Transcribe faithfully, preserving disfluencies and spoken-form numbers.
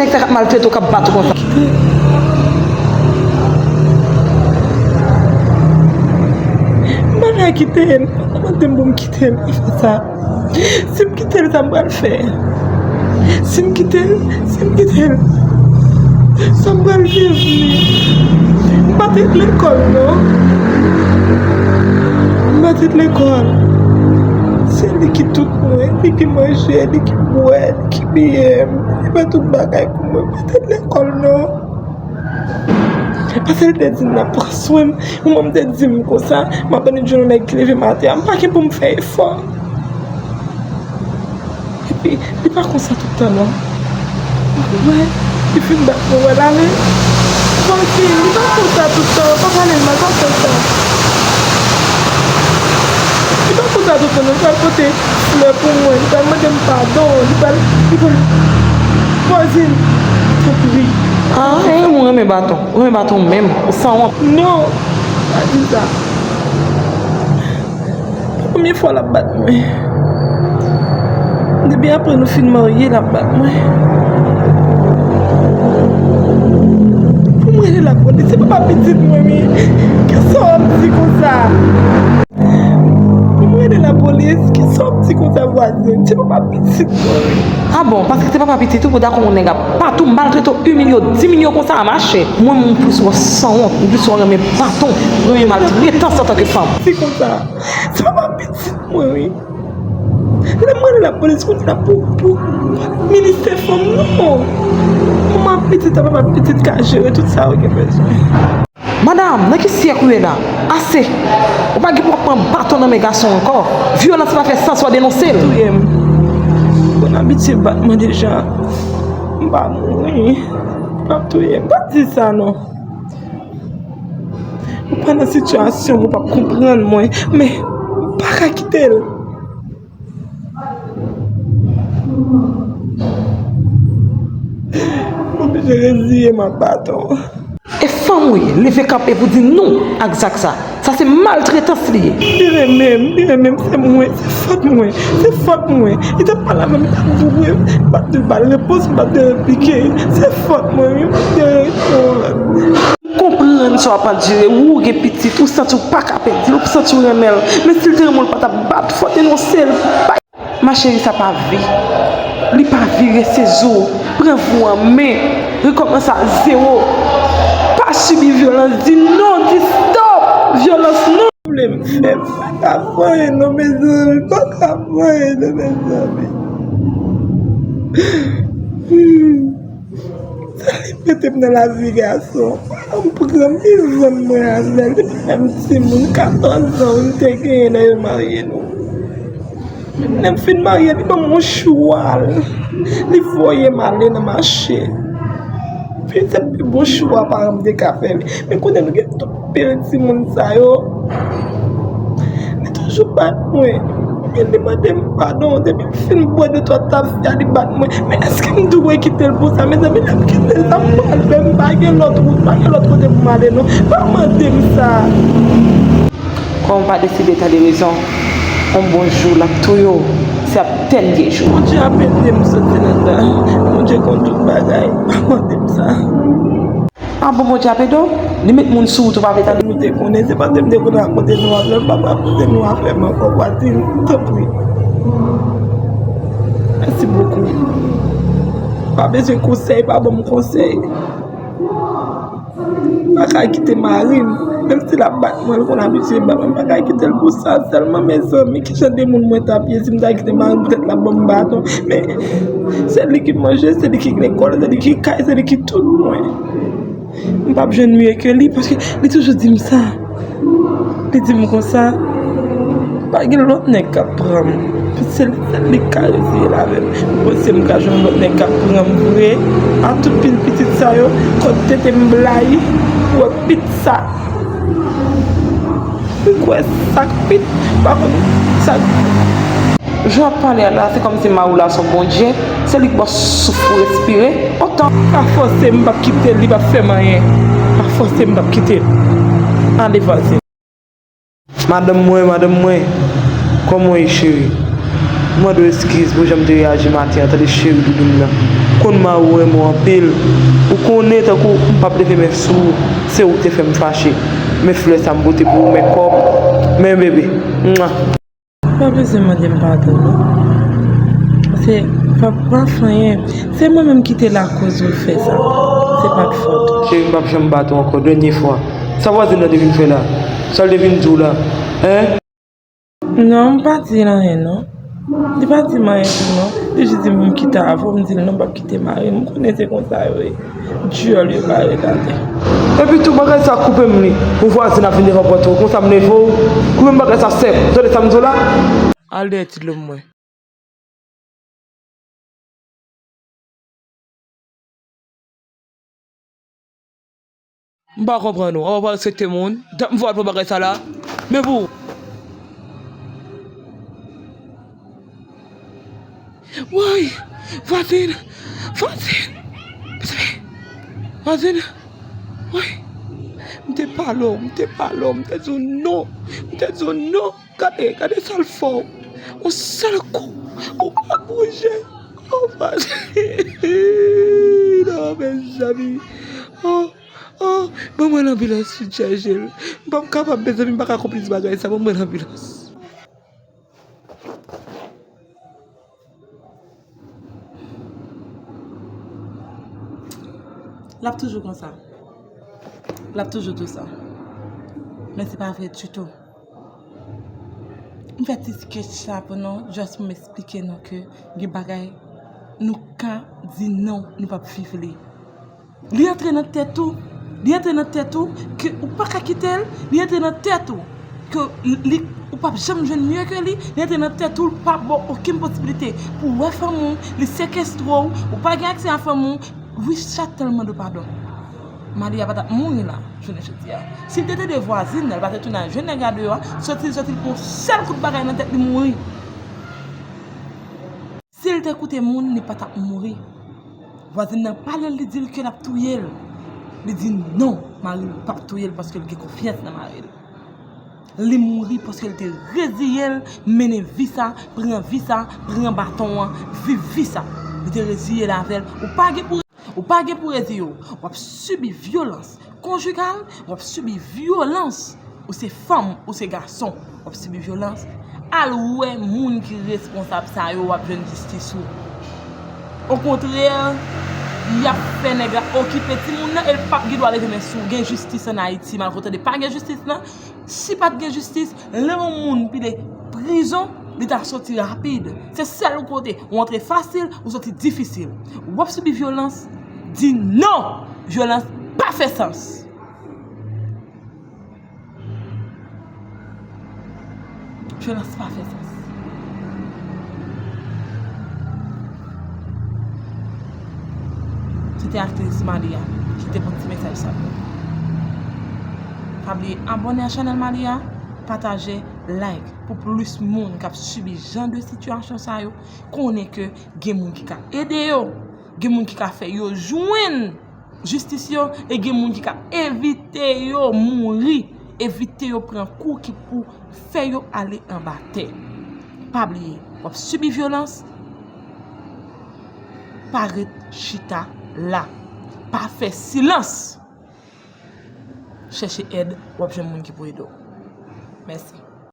Nèg sa k ap maltrete w, k ap bat ou konsa. M pa ka kite l. Mande m pou m kite l pou fè sa. Si m kite l, sa m pral fè? Si m kite l, si m kite l, sa m pral devni? M pa t ret lekòl, non. M pa t ret lekòl. Se li ki tout mwen, li ki manje, li ki bwè, li ki biye m, li fè tout bagay pou mwen. M pa t ret lekòl, non. Paske l te di l ap pran swen m. Yon moun te di m konsa, m ap annik jwenn yon nèg ki leve maten an. M pa gen pou m fè efò. Epi, li pa konsa tout tan, non. Ou wè, li fin bat mwen, w wè l ale. Vòlkin, li pa konsa tout tan, pa pale l mal, pa fè sa. Li pa konsa tout tan, non, li pral pote flè pou mwen, li pral mande m padon, li pral, li pral, vwazin, tanpri. Ah, e ou renmen baton, ou renmen baton menm, ou sanwont. Non, pa di sa. Premye fwa l ap bat mwen. Depi apre nou fin marye, l ap bat mwen. Pou mwen rele lapolis, se papa pitit mwen, wi. Kisa w ap di konsa? Pou mwen rele lapolis, kisa w ap di konsa, vwazin? Se papa pitit mwen, wi. Ah bon, paske se papa pitit ou, pou dakò yon nèg ap bat ou, maltrete w, imilye w, diminye w konsa a mache. Mwen, m plis wè w sanwont, m plis wè w renmen baton, renmen maltretans antanke fanm. Di konsa. Se papa pitit mwen, wi. Lè m rele lapolis, kounye a pou, pou ministè fanm, non. Manman pitit ak papa pitit ka jere tout sa yo gen bezwen. Madam, nan ki syèk ou ye la? Ase! Ou pa gen pou w ap pran baton nan men gason ankò. Vyolans pa fè sans, w a denonse l. Touye m. Konn abitye bat mwen deja. M pa mouri. P ap touye m. Pa di sa non. Ou pa nan sitiyasyon m, ou p ap konprann mwen, men m pa ka kite l. M oblije reziye m ak baton. E fanm ou ye, leve kanpe pou di non ak zak sa. Sa se maltretans li ye. Li renmen m, li renmen m, se mwen, se fòt mwen, se fòt mwen. Li t ap pale avè m, li t ap boure, m pa t di l ba l repons, m pa t di l replike. Se fòt mwen, wi, m pa t di l reponn. M konprann sa w ap andire, wi, w gen pitit, ou santi w pa ka pèdi l, ou santi w renmen l. Men si l te renmen w, l pa t ap bat, fò w denonse l. Bay Ma chérie, sa pa vi. Li pa vi, rete sezi w. Pran vi w an men. Rekòmanse a zewo. Pa sibi vyolans. Di non, di stop. Vyolans non. Vle m fè, m pa ka fè anyen non, mezanmi. M pa ka fè anyen non, mezanmi. Sa li mete m nan lavi gason. Ann pran m, li vann mwen avè l. Depi lè m timoun, katòz an, m te genyen lè yo marye nou. Lè m fin marye, li ban m yon chwa. Li voye m ale nan mache. Pi se pi bon chwa paran m te ka fè. Men kounye a nou gen tout pil timoun sa yo. Li toujou bat mwen. Li mande m padon. Depi m fin bwè de twa tafya, li bat mwen. Men èske m dwe kite l pou sa? Mezanmi, lè m kite l, sa m pral fè? M pa gen lòt wout, pa gen lòt kote pou m ale non. Pa mande m sa. Kòm w pa deside tande rezon, yon bon jou l ap touye w, se ap tènye jou. Bondye ap ede m soti ladan. Bondye konn tout bagay. Pa mande m sa. Ah bon, Bondye ap ede w? Li met moun sou wout ou pa vle tande? Ou te konnen, se paske m te konn rakonte nou afè m, m p ap rakonte nou afè m ankò, vwazin, tanpri. Mèsi bokou. Pa bezwen konsèy, pa ban m konsèy. M pa ka kite mari m, menm si l ap bat mwen, l konn abitye bat mwen, m pa ka kite l pou sa sèlman, mezanmi, ki jan de moun mwen t ap ye si m ta kite mari m poutèt l ap ban m baton? Men, se li ki manje, se li ki lekòl, se li ki kay, se li ki tout mwen. M p ap jwenn miye ke li, paske li toujou di m sa. Li di m konsa, pa gen lòt nèg k ap pran m. Se li sèl li k ka reziye l avè m. Mwen, si m ka jwenn lòt nèg k ap pran m vre, a tout pil pitit sa yo, kòd tete m blayi, ou wè pit sa. Ou kwè sa k pit, pa konn sa. Jan w ap pale a la, se kòmsi mari w la se yon Bondye, se li k ba w souf pou respire, otan. Pa fòse m, m p ap kite l, li p ap fè m anyen. Pa fòse m, m p ap kite l. Ale, vwazin. Madanm mwen, madanm mwen, kòman w ye, cheri? M mande w eskiz pou jan m te reyaji maten an, tande, cheri, doudoum nan. Konn mari w renmen w anpil. Ou konnen tankou m p ap leve men sou ou, se ou ki te fè m fache. Men flè sa m pote pou ou, men kòb, men bebe. Mwa. Pa bezwen mande m padon, non. Se pa, pa fè anyen. Se mwen menm ki te lakoz ou fè sa. Se pa t fòt ou. Cheri, m p ap janm bat ou ankò. Dènye fwa. Sa vwazin nan te vin fè la? Sa l te vin di w la? Hein? Non, m pa di l anyen, non. Li pa di m anyen tou, non. Li jis di m pou m kite avè w. M di l non, m p ap kite mari m. M konnen se konsa yo ye. Dyòl yo kare tande. Epi tou, bagay sa koupe m li. Yon vwazin ap vin devan pòt ou, konsa m leve w. Koupe m bagay sa sèk. Ou tande sa m di w la? Al dèyè ti dlo m mwen. M pa konprann ou. Ou pa respekte moun. Dat m vwa pou bagay sa la. Men pou. Woy! Vwazin! Vwazin! Vwazin! Woy! M te pale w, m te pale w, m te di w non! M te di w non! Gade, gade sa l fè w. Yon sèl kou, ou pa bouje. Oh, vwazin! Non, mezanmi. Oh, oh, ban mwen lanbilans, Jèjèl. M p ap kapab, mezanmi, m pa ka konplis bagay sa. Ban mwen lanbilans. L ap toujou konsa. L ap toujou di w sa. Men se pa vre ditou. M fè ti sketch sa pou nou, just pou m eksplike nou ke gen bagay nou ka di non, nou p ap viv li. Li antre nan tèt ou, li antre nan tèt ou ke ou pa ka kite l, li antre nan tèt ou ke li, ou p ap janm jwenn mye ke li, li antre nan tèt ou, l pa ba w okenn posibilite pou w wè fanmi w, li sekestre w, ou pa gen aksè a fanmi w. Richard tèlman de padon. Malia pa t ap mouri la, jounen jodi a. Si l te tande vwazin nan, l pa te tounen al jwenn nèg la deyò a, soti l soti l pran yon sèl kout bagay nan tèt li mouri. Si l te koute moun, li pa t ap mouri. Vwazin nan pale l, li di l ke l ap touye l. Li di non, mari l p ap touye l paske l gen konfyans nan mari l. Li mouri paske l te reziye l mennen vi sa, pran vi sa, pran baton an, viv vi sa. Li te reziye l avè l. Ou pa gen pou, ou pa gen pou reziye w. W ap sibi vyolans konjigal, w ap sibi vyolans. Ou se fanm, ou se gason, w ap sibi vyolans. Al wè moun ki responsab sa yo, w ap jwenn jistis ou. Okontrè, y ap fè nèg la okipe timoun nan e l p ap gen dwa leve men sou w. Gen jistis ann Ayiti, malgre w tande pa gen jistis nan. Si pa t gen jistis, lè yon moun pile prizon, li ta soti rapid. Se sèl kote ou antre fasil, ou soti difisil. W ap sibi vyolans, di non! Vyolans pa fè sans. Vyolans pa fè sans. Se te aktris Malia ki te pote ti mesaj sa pou nou. Pa bliye abòne a chanèl Malia, pataje, like, pou plis moun k ap sibi jan de sitiyasyon sa yo, konnen ke gen moun ki ka ede yo, gen moun ki ka fè yo jwenn jistis yo, e gen moun ki ka evite yo mouri, evite yo pran kou ki pou fè yo ale anba tè. Pa bliye, w ap sibi vyolans, pa ret chita la. Pa fè silans. Chèche èd, w ap jwenn moun ki pou ede w. Mèsi.